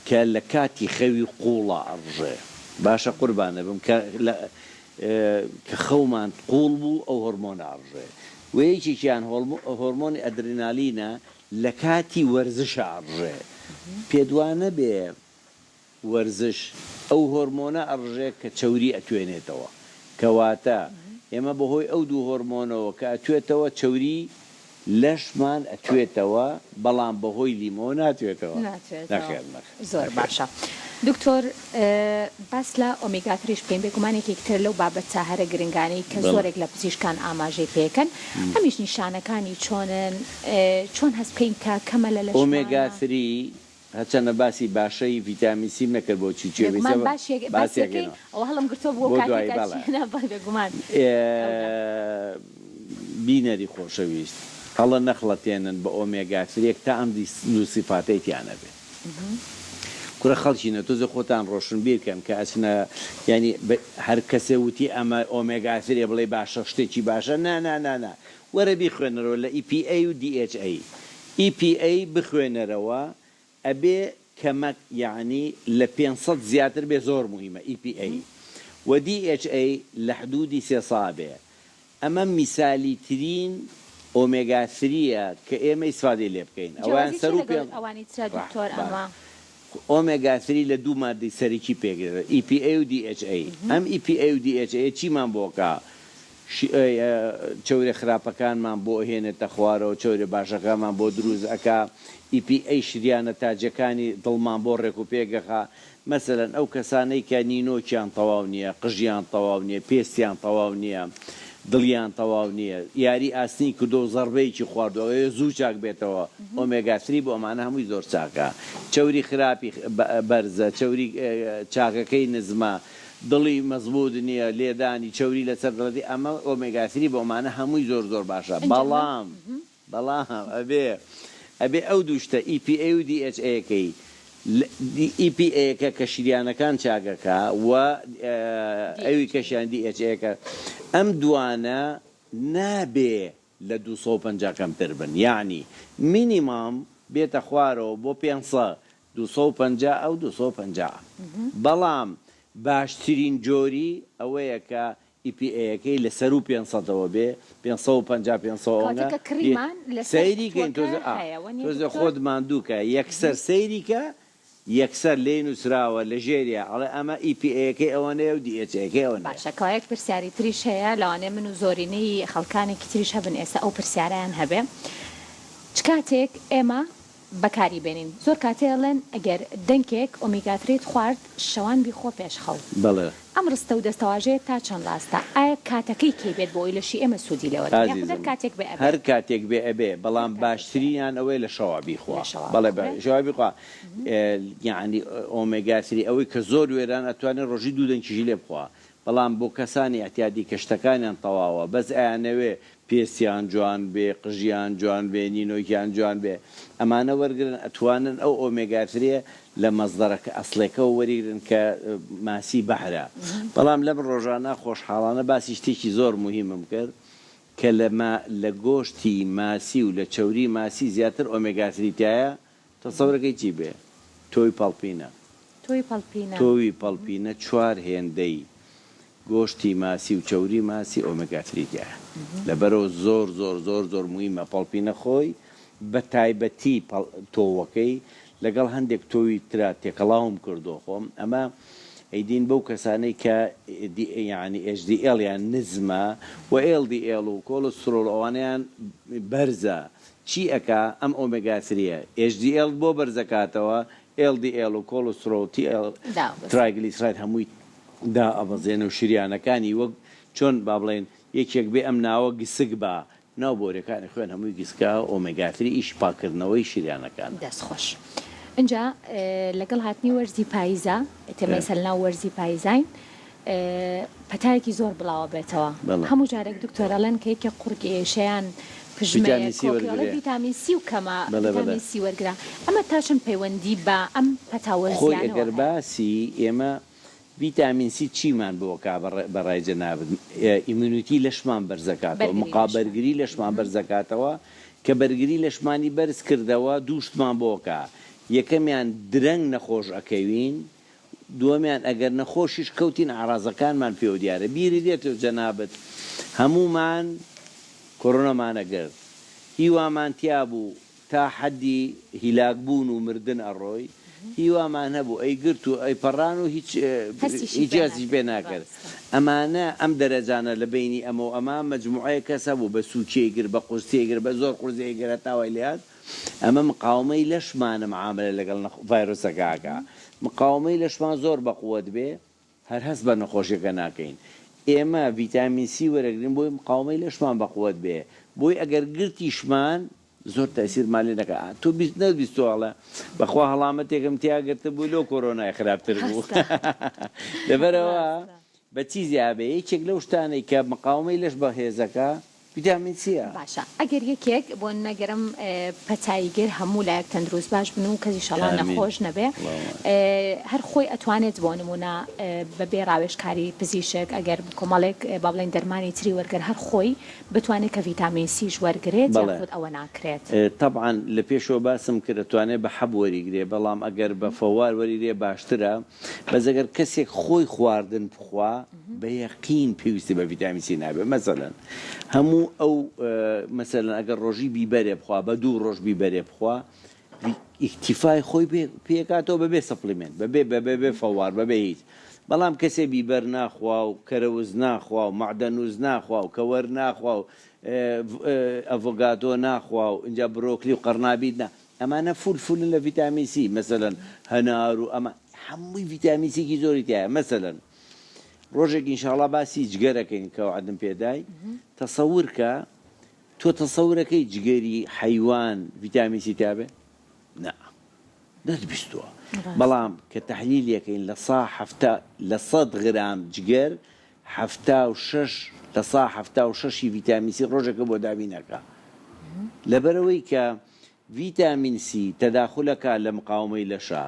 کە لە کاتی خەوی قووڵا ئەڕژێ. باشە قوربانت بم کە لە کە خەومان قووڵ بوو ئەو هۆرمۆنە ئەڕژێ. وە یەکێکیان هۆرمۆنی ئەدرینالینە لە کاتی وەرزشا ئەڕژێ. پێت وا نەبێ وەرزش ئەو هۆرمۆنە ئەڕژێ کە چەوری ئەتوێنێتەوە. کەواتە ئێمە بەهۆی ئەو دوو هۆرمۆنەوە کە ئەتوێتەوە چەوری لەشمان ئەتوێتەوە بەڵام بەهۆی لیمۆوە ناتوێتەوە.
ناتوێتەوە.
نەخێر نەخێر
زۆر
نەخێر.
باشە دکتۆر باس لە omega three ش بکەین بێگومان یەکێکی ترە لەو بابەتە هەرە گرنگانەی کە
بەڵێ.
زۆرێک لە پزیشکان ئاماژەی پێکەن ئەمیش نیشانەکانی چۆنن چۆن هەست بکەین کە کەمە لە
ئۆمێگا
لەشمانا؟
three هەرچەندە باسی باشەی ڤیتامین سیم نەکرد بۆ چی چیە
بێگومان
بیسە
باشێک
باسیەکەین
باسیەکەین ئەوە هەڵم گرتووە بۆ
بۆ
کاتێک
دوایی
کە
بەڵێ
چیە بەڵێ بێگومان ئەودا.
بینەری خۆشەویست هەڵە نەخڵەتێنن بە omega three ێک تا ئەم دوو سیفاتەی تیا نەبێ کورە خەڵکینە تۆزێ خۆتان ڕۆشنبیر کەن کە ئەچنە یانی هەر کەسێ وتی ئەمە omega three ە بڵێی باشە شتێکی باشە نا نا نا نا وەرە بیخوێنەرەوە لە EPA و DHA EPA بخوێنەرەوە ئەبێ کەمەک یەعنی لە 500 زیاتر بێ زۆر موهیمە EPA و DHA لە حدودی 300 بێ ئەمە میسالی ترین omega three یە کە ئێمە ئیسفادەی لێ بکەین ئەوەیان
جیاوازی چیە
سەرو
لەگەڵ
پێ
ئەوانی ترا
ڕا
دکتۆر
باش
ئەمە؟
omega three لە دوو مادەی سەرەکی پێک دێت EPA و DHA ئەم EPA و DHA چیمان بۆ ئەکا چەورە خراپەکانمان بۆ ئەهێنێتە خوارەوە، چەورە باشەکانمان بۆ دروست ئەکا، EPA شریانە تاجەکانی دڵمان بۆ ڕێک و پێک ئەخا، مەسەلەن ئەو کەسانەی کە نینۆکیان تەواو نییە، قژیان تەواو نییە، پێستیان تەواو نییە، دڵیان تەواو نییە، یاری ئاسنی کردووە و زەڕبەیەکی خواردووە ئەیەوێ زوو چاک بێتەوە، omega three بۆ ئەمانە هەمووی زۆر چاکە، چەوری خراپی بەرزە، چەوری چاکەکەی نزمە، دڵی مەزبوت نیە لێدانی چەوری لەسەر دڵەتی ئەمە omega three بۆ ئەمانە هەمووی زۆر زۆر باشە
ئینجا من
بەڵام بەڵام ئەبێ ئەبێ ئەو دوو شتە EPA و DHA کەی EPA کە کە شریانەکان چاکەکا و ئەوی
DHA
کەشیان DHA کە ئەم دوانە نابێ لە 250 کەمتر بن یەعنی minimum بێتە خوارەوە بۆ 500 250 ئەو 250 بەڵام باشترین جۆری ئەوەیە کە EPA ەکەی لە سەروو پێنج سەدەوە بێ 550 500
کەواتە
ئەونە
کە کڕیمان لەسەر
سەیری کەین
قوتووەکە
تۆزێ ئا
هەیە وەنیە
تۆزێ
دکتۆر؟
خۆت ماندوو کە یەکسەر سەیری کە یەکسەر لێی نووسراوە لە ژێریا ئەڵێ ئەمە EPA ەکەی ئەوەنەیە و DHA ەکەی ئەوەنەیە.
باشە کوا یەک پرسیاری تریش هەیە لەوانەیە من و زۆرینەی خەڵکانێکی تریش هەبن ئێستا ئەو پرسیارەیان هەبێ چ کاتێک ئێمە بەکاری بێنین زۆر کاتێ ئەڵێن ئەگەر دەنکێک omega three ت خوارد شەوان بیخۆ پێش خەو
بەڵێ.
ئەم ڕستە و دەستەواژەیە تا چەند ڕاستە ئایا کاتەکەی کەی بێت بۆ ئەوەی لەشی ئێمە سوودی لێ وەرگرێت یاخود هەر
ئازیزم
کاتێک بێ ئەبێ؟
هەر کاتێک بێ ئەبێ
هەر
بەڵام
کاتێک بێ ئەبێ.
باشترینیان ئەوەیە لە شەوا بیخوا
لە شەوا
بەڵێ بە
بخورێ.
شەوا بیخوا یەعنی omega three ئەوەی کە زۆر وێران ئەتوانێ ڕۆژی دوو دەنکیشی لێ بخوا بەڵام بۆ کەسانی ئیعتیادی کە شتەکانیان تەواوە بەس ئەیانەوێ پێستیان جوان بێ قژیان جوان بێ نینۆکیان جوان بێ ئەمانە وەرگرن ئەتوانن ئەو omega three ە لە مەسدەرەکە ئەسڵێکەوە وەریگرن کە ماسی بەحرە بەڵام لەم ڕۆژانە خۆشحاڵانە باسی شتێکی زۆر موهیمم کرد کە لە ما لە گۆشتی ماسی و لە چەوری ماسی زیاتر omega three تیایە تەسەورەکەی چی بێ تۆوی پەڵپینە.
تۆوی پەڵپینە.
تۆوی پەڵپینە چوار هێندەی گۆشتی ماسی و چەوری ماسی omega three تیایە لەبەرئەوە زۆر زۆر زۆر زۆر موهیمە پەڵپینە خۆی بە تایبەتی تۆوەکەی لەگەڵ هەندێک تۆوی ترا تێکەڵاوم کردووە خۆم ئەمە ئەیدین بەو کەسانەی کە یانی HDL یان نزمە و LDL و کۆڵسترۆڵ ئەوانەیان بەرزە چی ئەکا ئەم omega three یە HDL بۆ بەرزەکاتەوە LDL و کۆڵسترۆڵ TL triglyceride هەمووی دائەبەزێنێ و شریانەکانی وەک چۆن با بڵێین یەکێک بێ ئەم ناوە گسک با ناو بۆریەکانی خوێن هەمووی گسکە omega three ئیشی پاککردنەوەی شریانەکانە.
دەست خۆش ئینجا لەگەڵ هاتنی وەرزی پاییزە ئێمە ئێستا لەناو وەرزی پاییزاین پەتایەکی زۆر بڵاوە بێتەوە هەموو جارێک دکتۆر ئەڵێن کە یەکێک قوڕگی ئێشەیان پژمەیە کۆکەی ئەڵێ ڤیتامین سی و کەمە ڤیتامین سی وەرگرە ئەمە تا چەند پەیوەندی بە ئەم پەتا
خۆی
وەرزیانەوە
ئەگەر
هەیە؟
باسی ئێمە ڤیتامین سی چیمان بۆ ئەکا بە ڕای جەنابت immunity لەشمان بەرزەکاتەوە
بەرگری
مقا
لەشمان
بەرگری لەشمان بەرزەکاتەوە. کە بەرگری لەشمانی بەرز کردەوە دوو شتمان بۆ ئەکا یەکەمیان درەنگ نەخۆش ئەکەوین دووەمیان ئەگەر نەخۆشیش کەوتین ئاڕازەکانمان پێوە دیارە بیرت دێتەوە جەنابت هەموومان کۆرۆنامان ئەگرت هیوامان تیابوو تا حەدی هیلاک بوون و مردن ئەڕۆی هیوامان هەبوو ئەیگرت و ئەیپەڕان و هیچ
هەستیشی
هیچ
پێ
هەستیش پێ
ناکرد
ناکرد
ڕاستە.
ئەمانە ئەم دەرەجانە لە بەینی ئەمە و ئەمە مەجموعەیەک کەس هەبوو بە سووکی ئەیگرت بە قورسی ئەیگرت بە زۆر قورسی ئەیگرت هەتا وای لێهات ئەمە مقاومەی لەشمانە معامەلە لەگەڵ ڤایرۆسەکە ئەکا مقاومەی لەشمان زۆر بەقوەت بێ هەر هەست بە نەخۆشیەکە ناکەین ئێمە ڤیتامین سی وەرەگرین بۆی مقاومەی لەشمان بەقوەت بێ بۆی ئەگەر گرتیشمان زۆر تەئسیرمان لێ نەکا تۆ بیست نەت بیستوە ئەڵێ بەخوا هەڵامەتێکم تیا گرتبوو لۆ کۆرۆنای خراپتر بوو
ڕاستە
لەبەرئەوە
ڕاستە.
بە چی زیابێ یەکێک لەو شتانەی کە مقاومەی لەش بەهێزەکا ڤیتامین سیە.
باشە ئەگەر یەکێک بۆ نمونە گەرم پەتایی گر هەموو لایەک تەندروست باش بن و کەس ئیشەڵا
ئامین
نەخۆش نەبێ
اللهم
هەر خۆی ئەتوانێت بۆ نمونە بەبێ ڕاوێژکاری پزیشک ئەگەر کۆمەڵێک با بڵێین دەرمانی تری وەرگر هەر خۆی بتوانێت کە ڤیتامین سیش وەرگرێت
بەڵێ
یاخود ئەوە ناکرێت؟
تەبعەن لە پێشەوە باسم کرد ئەتوانێت بە حەب وەریگرێ بەڵام ئەگەر بە فەوار وەریگرێ باشترە بەس ئەگەر کەسێک خۆی خواردن بخوا بە یەقین پێویستی بە ڤیتامین سی نابێ مەسەلەن هەموو ئەو مەسەلەن ئەگەر ڕۆژی بیبەرێ بخوا بە دوو ڕۆژ بیبەرێ بخوا ئیکتیفای خۆی پێکاتەوە بەبێ supplement بەبێ بەبێ فەوار بەبێ هیچ بەڵام کەسێ بیبەر ناخوا و کەرەوز ناخوا و مەعدەنوس ناخوا و کەوەر ناخوا و ئەڤۆگادۆ ناخوا و ئینجا برۆکلی و قەڕنابیت نا ئەمانە فول فولن لە ڤیتامین سی مەسەلەن هەنار و ئەمە هەمووی ڤیتامین سیکی زۆری تیایە مەسەلەن ڕۆژێک ئینشاڵا باسی جگەرەکەین کە وعدم پێدای تەسەور کە تۆ تەسەورەکەی جگەری حەیوان ڤیتامین سی تیابێ نا نەتبیستووە بەڵام کە تەحلیلەکەین لە سا حەفتا لە سەد غرام جگەر 76 لە سا 76ی ڤیتامین سی ڕۆژێکە بۆ دابین ئەکا لەبەرئەوەی کە ڤیتامین سی تەداخولەکا لە مقاومەی لەشا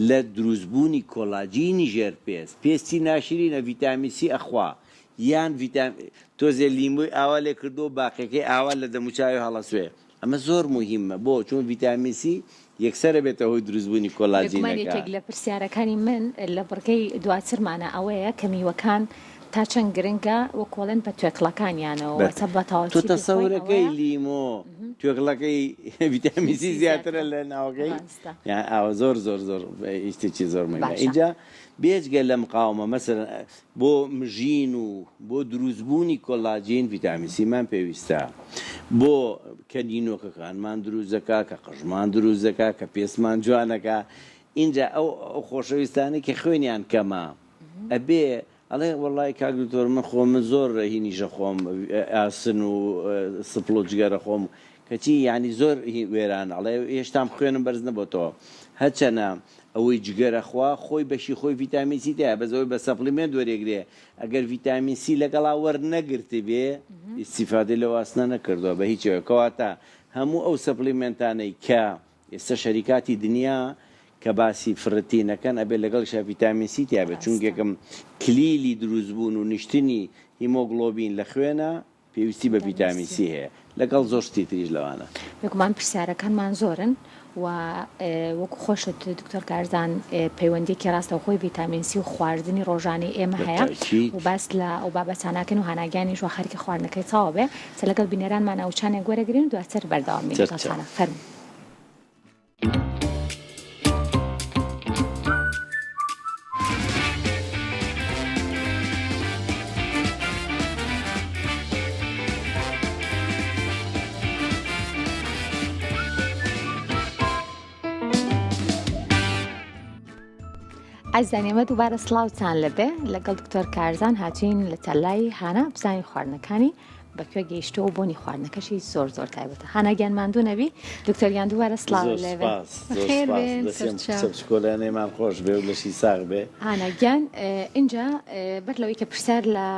لە دروستبوونی کۆلاجینی ژێر پێست، پێستی ناشرینە ڤیتامین سی ئەخوا یان ڤیتام تۆزێ لیمۆی ئاوا لێ کردووە و باقیەکەی ئاوا لە دەموچاوی هەڵەسوێ ئەمە زۆر موهیمە بۆ؟ چون ڤیتامین سی یەکسەر ئەبێتە هۆی دروستبوونی
بێگومان
کۆلاجینەکە.
یەکێک لە پرسیارەکانی من لە بڕگەی دواترمانە ئەوەیە کە میوەکان تا چەند گرنگە وەکو ئەڵێن بە توێکڵەکانیانەوە
بە
واتە بە
تۆ
تەواوەتی بیخۆین
تەسەورەکەی
ئەوەیە
لیمۆ توێکڵەکەی ڤیتامین سی
سی
زیاترە
زیاترە
لە ناوەکەی
ڕاستە.
یان ئاوە زۆر زۆر زۆر شتێکی زۆر مهمە
باشە.
ئینجا بێجگە لە مقاومە مەسەلەن بۆ مژین و بۆ دروستبوونی کۆلاجین ڤیتامین سیمان پێویستە بۆ کە نینۆکەکانمان دروست دەکا کە قژمان دروست دەکا کە پێستمان جوانەکا ئینجا ئەو ئەو خۆشەویستانەی کە خوێنیان کەمە ئەبێ ئەڵێ وەڵای کاک دکتۆر من خۆ من زۆر هینیشە خۆم ئاسن و سپڵ و جگەرە خۆم کەچی یانی زۆر وێران ئەڵێ هێشتام خوێنم بەرز نەبۆتەوە هەرچەنە ئەوەی جگەرە خوا خۆی بەشی خۆی ڤیتامین سی تیایە بەس ئەوەی بە supplement وەرێگرێ ئەگەر ڤیتامین سی لەگەڵا وەرنەگرتبێ ئیستیفادەی لەو ئاسنە نەکردووە بە هیچ شێوەیەک کەواتە هەموو ئەو supplement انەی کە ئێستا شەریکاتی دنیا کە باسی فرتین ئەکەن ئەبێ لەگەڵیشا ڤیتامین سی تیابێت
ڕاستە.
چونکێکم کلیلی دروست بوون و نیشتنی هیمۆگڵۆبین لە خوێنا پێویستی بە
ڤیتامین
ڤیتامین
سی.
سی هەیە لەگەڵ زۆر شتی تریش لەوانە.
بێگومان پرسیارەکانمان زۆرن و وەکو خۆشت دکتۆر کارزان پەیوەندیەکی ڕاستەوخۆی ڤیتامین سی و خواردنی ڕۆژانەی ئێمە هەیە
بەتەئکید.
و باس لە ئەو بابەتانەکەین و هاناگیانیش وا خەریکە خواردنەکەی تەواو بێ چە لەگەڵ بینەرانمانا وچانێک وەرەگرین و دواتر بەردەوام بین
چەر چەر.
لەگەڵتانە فەرموو. ئازیزان ئێمە دووبارە سڵاوتان لەبێ لەگەڵ دکتۆر کارزان هاتوین لە تەلای هانا بزانین خواردنەکانی بە کوێ گەیشتووە و بۆنی خواردنەکەشی زۆر زۆر تایبەتە. هانا گیان ماندوو نەبی. دکتۆر گیان دووبارە سڵاو
زۆر
لێ بێ.
سوپاس زۆر
بەخێر
سوپاس
بێن
دەستیان
سەرچاو.
کچە بچکۆلانەیمان خۆش بێ و لەشی ساغ بێ.
هانا گیان ئینجا بەر لەوەی کە پرسیار لە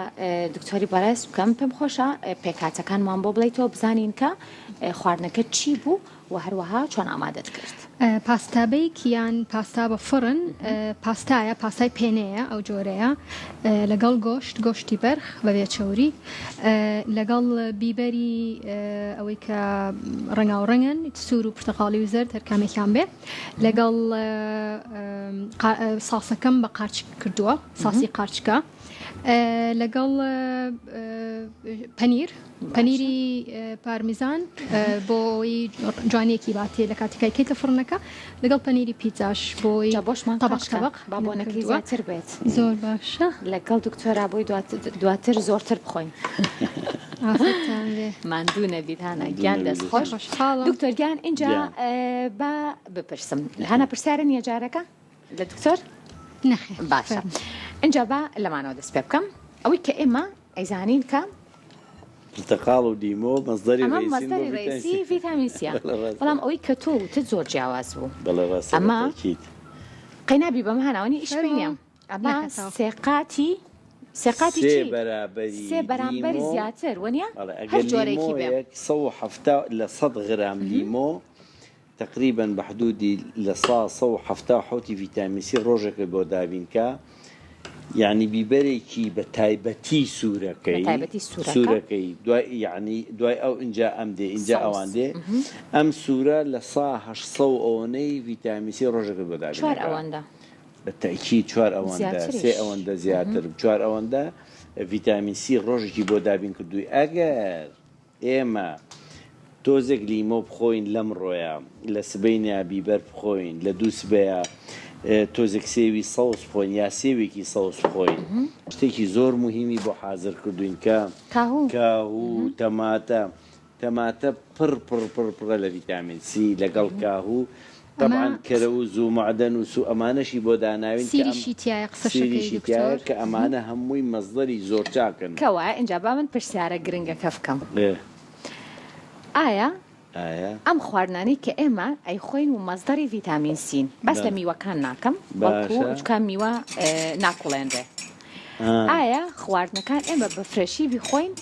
دکتۆری بەڕێز بکەم پێم خۆشە پێکهاتەکانمان بۆ بڵێیتەوە بزانین کە خواردنەکە چی بوو و هەروەها چۆن ئامادەت کرد؟
پاستا bake یان پاستا بە فڕن پاستایە پاستای پێنەیە ئەو جۆرەیە لەگەڵ گۆشت گۆشتی بەرخ بەبێ چەوری لەگەڵ بیبەری ئەوەی کە ڕەنگاو ڕەنگن سوور و پرتەقاڵی و زەرد هەرکامێکیان بێ لەگەڵ ساسەکەم بە قارچ کردووە ساسی قارچکە لەگەڵ پەنیر پەنیری پارمیزان بۆ ئەوەی جوانیەکی باتێ لە کاتێکای کەیتە فڕنەکە لەگەڵ پەنیری پیتزاش بۆی
جا بۆشمان
تەبق
قاچکە
تەبق
با بۆنەکەی
کردووە
زیاتر بێت
زۆر باشە
لەگەڵ دکتۆرا بۆی دواتر زۆرتر بخۆین
ئافەتتان بێ
ماندوو نەبیت هانا
ماندوو
گیان
نەبیت
دەست خۆش
خۆشحاڵم
دکتۆر گیان ئینجا
گیان.
با بپرسم هانا پرسیارە نییە جارەکە لە دکتۆر
نەخێر
باشە
فەرموو.
ئینجا با لەمانەوە دەست پێ بکەم ئەوەی کە ئێمە ئەیزانین کە
پرتەقاڵ و لیمۆ مەسدەری
ئەمە
ڕئیسین بۆ
مەسدەری
ڤیتامین
ڕئیسی
سی.
ڤیتامین سیە
بەڵێ ڕاستە.
بەڵام ئەوەی کە تۆ وتت زۆر جیاواز بوو
بەڵێ ڕاستە
ئەمە
بەتەئکید.
قەینابی بەم هاناوەنی ئیش پێی
فەرموو.
نییە ئەمە
نەکەتەوە.
سێ قاتی سێ قاتی
سێ
چی
بەرابەری
سێ بەرامبەر
لیمۆ
زیاتر وەنیە
بەڵێ
هەر
ئەگەر
جۆرێکی بێ
لیمۆیەک 170 لە 100 غرام لیمۆ تەقریبەن بە حدودی لە سا 177 ی ڤیتامین سی ڕۆژێکت بۆ دابین کا یەعنی بیبەرێکی بە تایبەتی
بە
سوورەکەی
تایبەتی سوورەکە
سوورەکەی دوای یەعنی دوای ئەو ئینجا ئەم دێ ئینجا
سەوز
ئەوان دێ ئەم سوورە لە سا 800 و ئەوەنەی ڤیتامین سی ڕۆژێکت بۆ دابین
چوار
ئەکا
ئەوەندە
بە تەئکید چوار ئەوەندە سێ
زیاتریش
ئەوەندە زیاتر چوار ئەوەندە ڤیتامین سی ڕۆژێکی بۆ دابین کردووی ئەگەر ئێمە تۆزێک لیمۆ بخۆین لەمڕۆیا، لە سبەینێیا بیبەر بخۆین، لە دووسبەیا تۆزێک سێوی سەوز بخۆین یا سێوێکی سەوز بخۆین. شتێکی زۆر موهیمی بۆ حازر کردووین کە
کاهوو.
کاهوو، تەماتە، تەماتە پڕ پڕ پڕ پڕە لە ڤیتامین سی لەگەڵ کاهوو،
ئەمە
تەبعەن کەرەوز و مەعدەنوس و ئەمانەشی بۆ داناوین کە ئەم
سیریشی تیایە قسەشەکەی
سیریشی تیایە
دکتۆر.
کە ئەمانە هەمووی مەسدەری زۆر چاکن.
کەوایە ئینجا با من پرسیارە گرنگەکە بکەم
ئێ.
ئایا
ئایا.
ئەم خواردنانەی کە ئێمە ئەیخۆین و مەسدەری ڤیتامین سین باس لە
بەڵێ.
میوەکان ناکەم بەڵکو
باشە.
چونکە میوە ناکوڵێنرێ
ئا.
ئایا خواردنەکان ئێمە بە fresh ی بیخۆین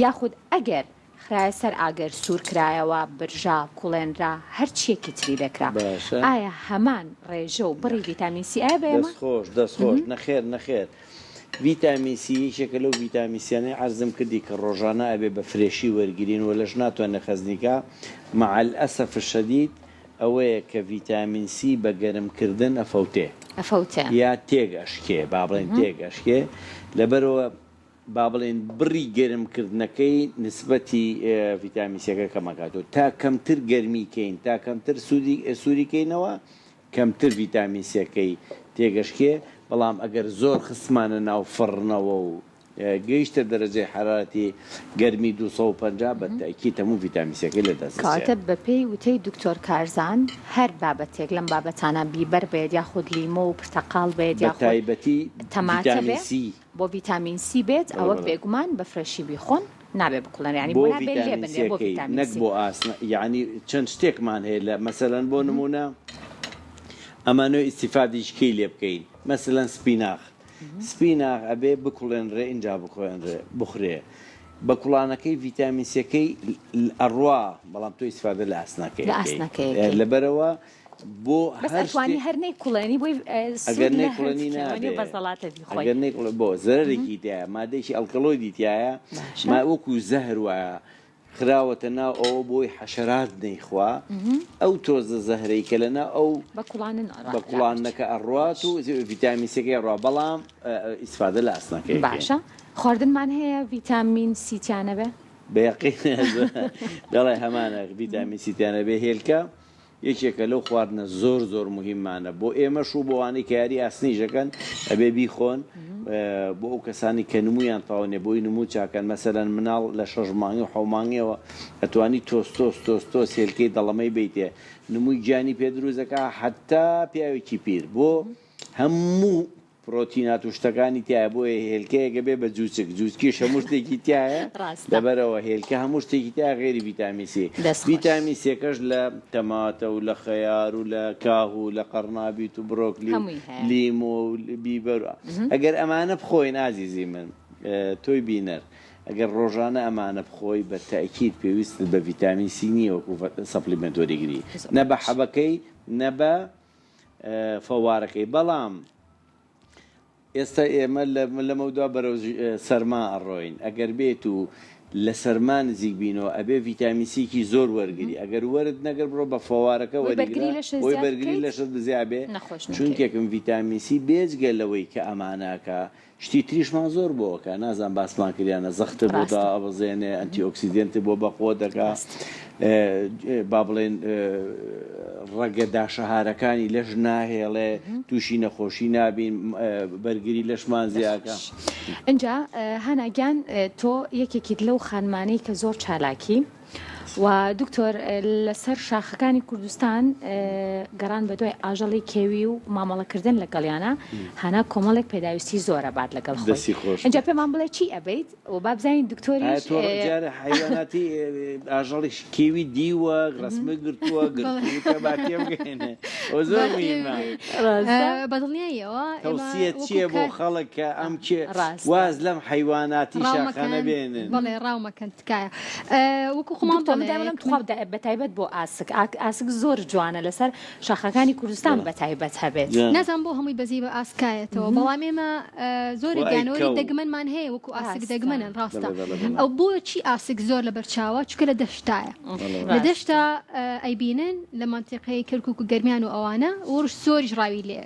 یاخود ئەگەر خرایە سەر ئاگر، سوور کرایەوە، برژا، کوڵێنرا، هەر چییەکی تری لێ کرا،
باشە.
ئایا هەمان ڕێژە و بڕی
نەخێر.
ڤیتامین سی ئایە بە ئێمە؟
دەست خۆش دەست خۆش نەخێر نەخێر ڤیتامین سی یەکێکە لەو ڤیتامین سیانەی عەرزم کردی کە ڕۆژانە ئەبێ بە fresh ی وەرگرین و لەش ناتوانێ خەزنی کا مع الاسف الشدید ئەوەیە کە ڤیتامین سی بە گەرم کردن ئەفەوتێ
ئەفەوتێ.
یا تێک ئەشکێ با بڵێین تێک ئەشکێ لەبەرئەوە با بڵێین بڕی گەرم کردنەکەی نسبەتی ڤیتامین سیەکە کەم ئەکاتەوە تا کەمتر گەرمی کەین تا کەمتر سوودی سووری کەینەوە کەمتر ڤیتامین سیەکەی تێگەشکێ بەڵام ئەگەر زۆر خستمانە ناو فڕنەوە و گەیشتە دەرەجەی حەرارەتی گەرمی 250 بە تەئکید هەموو ڤیتامین سیەکەی لە دەست دەچێ.
کەواتە بەپێی وتەی دکتۆر کارزان هەر بابەتێک لەم بابەتانە بیبەر بێت یاخود لیمۆ و پرتەقاڵ بێت
بە
یاخود
تایبەتی
تەماتە
ڤیتامین
بێ
سی.
بۆ ڤیتامین سی بێت
بەڵێ
ئەوە
بەڵێ.
بێگومان بە fresh ی بیخۆن نابێ بکوڵێن یانی
بۆ
بۆ نابێ لێ
ڤیتامین
بنرێ بۆ
سیەکەی
ڤیتامین
نەک
سی.
بۆ ئاسن یانی چەند شتێکمان هەیە لە مەسەلەن بۆ نمونە ئەمانەوێ ئیستیفادیش کەی لێ بکەین مەسەلەن سپیناخ سپیناخ ئەبێ بکوڵێنرێ ئینجا بخوێنرێ بخورێ بە کوڵانەکەی ڤیتامین سیەکەی ئەڕوا بەڵام تۆ ئیستیفادە لە ئاسنەکەی
لە
ئەکەی
ئاسنەکەی ئەکەی.
لەبەرئەوە بۆ
بەس
هەر
ئەتوانی
شتێک
هەر نەیکوڵێنی بۆی
ئەگەر
سوود لە
نەیکوڵێنی
هەردووکیان
نابێ
بە زەڵاتە بیخۆی.
ئەگەر نەیکوڵێ بۆ زەرەرێکی تیایە مادەیەکی ئەڵکەڵۆیدی تیایە
باشە.
ما وەکو زەهر وایە خراوەتە ناو ئەوە بۆی حەشەرات نەیخوا ئەو تۆزە زەهرەی کە لە ناو ئەو
بە کوڵانن
بە
لاپچ
کوڵاندنەکە ئەڕوات
باش.
و ڤیتامین سیەکەی ئەڕوا بەڵام ئیسفادە لە ئاسنەکەی ئەکەین.
باشە خواردنمان هەیە ڤیتامین سی تیا نەبێ؟
بە یەقین دەڵێ هەمانە ڤیتامین سی تیا نەبێ هێلکە یەکێکە لەو خواردنە زۆر زۆر موهیمانە بۆ ئێمەش و بۆ ئەوانەی کە یاری ئاسنیش دەکەن ئەبێ بیخۆن بۆ ئەو کەسانی کە نمویان تەواو نیە بۆی نمو چاکەن مەسەلەن مناڵ لە شەش مانگی و حەو مانگیەوە ئەتوانی تۆز تۆز تۆز تۆز هێلکەی دەڵەمەی بەیتێ نموی گیانی پێ دروست دەکا حەتا پیاوێکی پیر بۆ هەموو پرۆتینات و شتەکانی تیایە بۆیە هێلکەیەک ئەبێ بە جوچک جوچکیش هەموو شتێکی تیایە
ڕاستە.
لەبەرئەوە هێلکە هەموو شتێکی تیایە غەیری ڤیتامین سی
دەست خۆش.
ڤیتامین سیەکەش لە تەماتە و لە خەیار و لە کاهو و لە قەڕنابیت و برۆکلی و
هەمووی هەیە.
لیمۆ و بیبەر و ئەگەر ئەمانە بخۆین ئازیزی من تۆی بینەر ئەگەر ڕۆژانە ئەمانە بخۆی بە تەئکید پێویستت بە ڤیتامین سی نییە وەکو supplement وەریگری
زۆر
نە بە
باش.
حەبەکەی. نە بە فەوارەکەی بەڵام ئێستا ئێمە لەمەودوا بەرەو سەرما ئەڕۆین ئەگەر بێت و لە سەرما نزیک بینەوە ئەبێ ڤیتامین سیکی زۆر وەرگری ئەگەر وەرت نەگرت بڕۆ بە فەوارەکە
بۆی
وەریگرە
بەرگری لەشت
بۆی
زیاد
بەرگری
بکەیت
لەشت بزیا بێ
نەخۆش نەکەوی.
چونکێکم ڤیتامین سی بێجگە لەوەی کە ئەمانە ئەکا شتی تریشمان زۆر بۆ ئەکا نازانم باسمان کرد یان نە زەختت بۆ
ڕاستە.
دائەبەزێنێ antioxidant ت بۆ بەقوەت دەکا
ڕاستە.
با بڵێن ڕەگە داشەهارەکانی لەش ناهێڵێ تووشی نەخۆشی نابین بەرگری لەشمان زیاکە.
ئینجا هانا گیان تۆ یەکێکیت لەو خانمانەی کە زۆر چالاکی و دکتۆر لەسەر شاخەکانی کوردستان گەڕان بە دوای ئاژەڵی کێوی و مامەڵەکردن لەگەڵیانە هانا کۆمەڵێک پێداویستی زۆرە بات لەگەڵ خۆی ئینجا پێمان بڵێ چی ئەبیت و با بزانین دکتۆریش
تۆ جارە حەیواناتی ئاژەڵی کێوی دیوە ڕسمە گرتووە گرتووتە با تێبگەینێ ئەوە زۆر مهمە
بەدڵنیاییەوە
تەوسیەت چییە بۆ خەڵک کە ئەم کێ واز لەم حەیواناتی شاخانە بێنن؟
بەڵێ ڕاو مەکەن تکایە وەکو خۆمان
دکتۆر من دایمەڵێم تخوا بەتایبەت بۆ ئاسک ئاسک زۆر جوانە لەسەر شاخەکانی کوردستان بەتایبەت هەبێت.
نازانم بۆ هەمووی بەزی بە ئاسکایەتەوە بەڵام ئێمە زۆری گیانەوەری دەگمەنمان هەیە وەکو ئاسک دەگمەنن ڕاستە ئەو بۆچی ئاسک زۆر لەبەر چاوە چونکە لە دەشتایە لە دەشتا ئەیبینن لە مەنتیقەی کەرکوک و گەرمیان و ئەوانە وڕش زۆریش ڕاوی لێ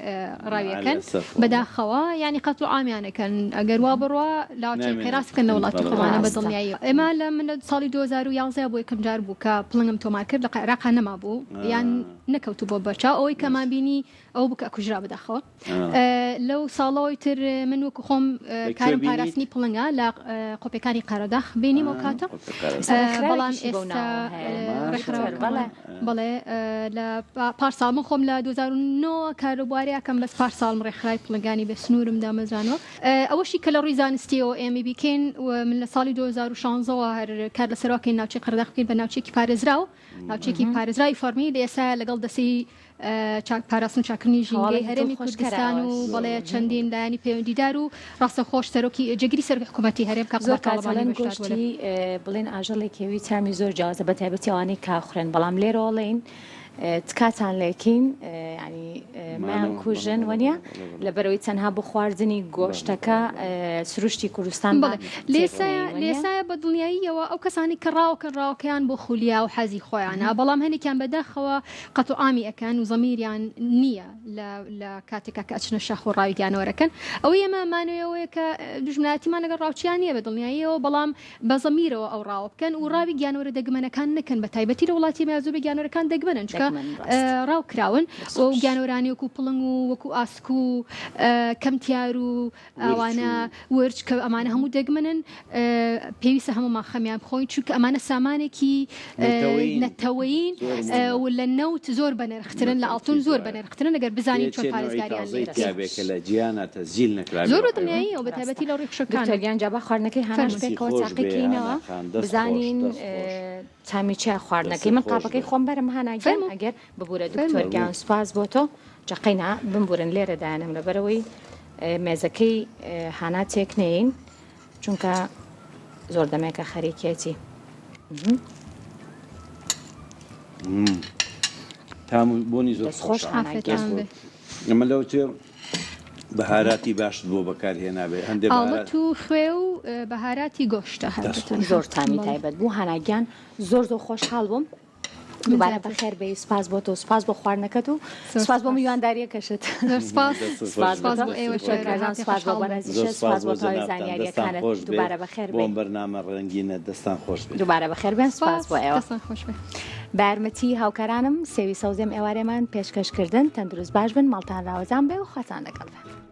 ڕاویەکەن بەداخەوە یعنی قەتڵ و عامیان ئەکەن ئەگەر وا بڕوا لاوچەی قەیراس بکەن لە وڵاتی خۆمانە بە دڵنیایی ئێمە لە من لە ساڵی 2011 بۆ یەکەم جار بوو کە پڵنگم تۆمار کرد لە عێراقا نەمابوو یان نەکەوتوو بۆ بەرچاو ئەوەی کەمان بینی ئەوە بوو کە ئەکوژرا بەداخەوە لەو ساڵەوەی تر من وەکو خۆم کارم پاراستنی پڵنگە لە قۆپیەکانی قەرەداخ بینیم ئەو کاتە بەڵام ئێستا بەڵێ لە پار ساڵ من خۆم لە 2009 کاروباریا کەم بەس پار ساڵم ڕێکخراوی پڵنگانی بێ سنوورم دامەزرانەوە ئەوەشی کە لە ڕووی زانستیەوە ئێمە بیکەین من لە ساڵی 2016ەوە هەر کار لەسەرواکەین ناوچەی قەرەداخ بکەین بە ناوچێکی پارێزراو ناوچێکی پارێزراوی فەڕمی لە ئێستا لەگەڵ دەسەی چاک پاراستن و چاکردنی ژینگەی هەرێمی کوردستان و بەڵێ چەندین لایەنی پەیوەندیدار و ڕاستەوخۆش سەرۆکی جێگری سەرۆکی حکوومەتی هەرێم کاک
زۆر
قوباد
کات
تاڵەبانی
ئەڵێن
بەشدار بووە لە
گۆشتی بڵێن ئاژەڵێک کێوی تامی زۆر جیاوازە بە تایبەتی ئەوانەی کە خوڕێن بەڵام لێرەوە ئەڵێین تکاتان لێکین یانی مەیان کوژن وەنیە لەبەرەوەی تەنها بۆ خواردنی گۆشتەکە سروشتی کوردستان
بەڵێ لێسایە لێسایە بە دڵنیاییەوە ئەو کەسانی کە ڕاوکەن ڕاوکەیان بۆ خولیا و حەزی خۆیانە بەڵام هەنێکیان بەداخەوە قەتڵ عامی ئەکەن و زەمیریان نییە لە لە کاتێکا کە ئەچنە شاخ و ڕاوی گیانەوەرەکەن ئەوەی ئێمە مانەوەیە کە دوژمنایەتیمان لەگەڵ ڕاوچیان نییە بە دڵنیاییەوە بەڵام بە زەمیرەوە ئەو ڕاوە بکەن و ڕاوی گیانەوەرە دەگمەنەکان نەکەن بە تایبەتی لە وڵاتی ئێمە زۆربەی گیانەوەرەکان دەگمەنن چونکە ڕاو کراون و گیانەوەرانی وەکو پڵنگ و وەکو ئاسک و کەمتیار و ئەوانە ورچ کە ئەمانە هەموو دەگمەنن پێویستە هەموومان خەمیان بخۆین چونکە ئەمانە سامانێکی نەتەوەیین و لە نەوت زۆر بەنرخترن لە ئاڵتون زۆر بەنرخترن ئەگەر بزانین چۆن پارێزگاریان لێ بکەین.
کە لە جیهانا تەسجیل نەکرابێ
زۆر بە دڵنیاییەوە بە تایبەتی لە ڕووی خشۆکانەوە.
دکتۆر گیان جا با خواردنەکەی هاناش
دەستی
پێکەوە
خۆش
تاقی
بێ
کەینەوە
هانا خان دەست خۆش
بزانین
دەست خۆش
تامی چیە خواردنەکەی
دەستت
من
خۆش
قاپەکەی
بێ.
خۆم بەرم هانا گیان
فەرموو
ئەگەر ببورە دکتۆر
فەرموو.
گیان سوپاس بۆ تۆ جا قەینا بمبورن لێرە دایانم لەبەرئەوەی مێزەکەی هانا تێک نەیەین چونکە زۆر دەمێکە خەریکیەتی.
تام و بۆنی زۆر
دەست خۆش
خۆشە.
هانا گیان.
عافیەتان بێ.
ئەمە لەوە چێ بەهاراتی باشت بۆ بەکار هێنابێ هەندێ بەهارات
ئاڵەت و خوێ و بەهاراتی گۆشتە هەر
دەست
بە
خۆش.
تەنها.
زۆر تامی
بەڵێ.
تایبەت بوو هانا گیان زۆر زۆر خۆشحاڵ بووم.
من
دووبارە
زیاتر.
بەخێر بێی سوپاس بۆ تۆ سوپاس بۆ خواردنەکەت و
زۆر
سوپاس بۆ
سوپاس.
میوانداریەکەشت
زۆر سوپاس.
دەستت خۆش
سوپاس بۆ
سوپاس
تۆ
بۆ ئێوەش
دەستت خۆش
هەر
بێ.
کارزان
هاتێ
سوپاس بۆ
خۆشحاڵ بووم.
زۆر
بەڕێزیشت
سوپاس
سوپاس
بۆ
بۆ تەواوی
جەنابتان دەستان
زانیاریەکانت
خۆش بێ
دووبارە بەخێر
بۆ
بێی.
ئەم بەرنامە ڕەنگینە دەستان خۆش بێ.
دووبارە بەخێر بێن سوپاس
سوپاس
بۆ ئێوە.
دەستان خۆش بێ.
بە یارمەتی هاوکارانم سێوی سەوزێم ئێوارێمان پێشکەش کردن تەندروست باش بن ماڵتان ڕاوەزان بێ و خواتان لەگەڵ بێ.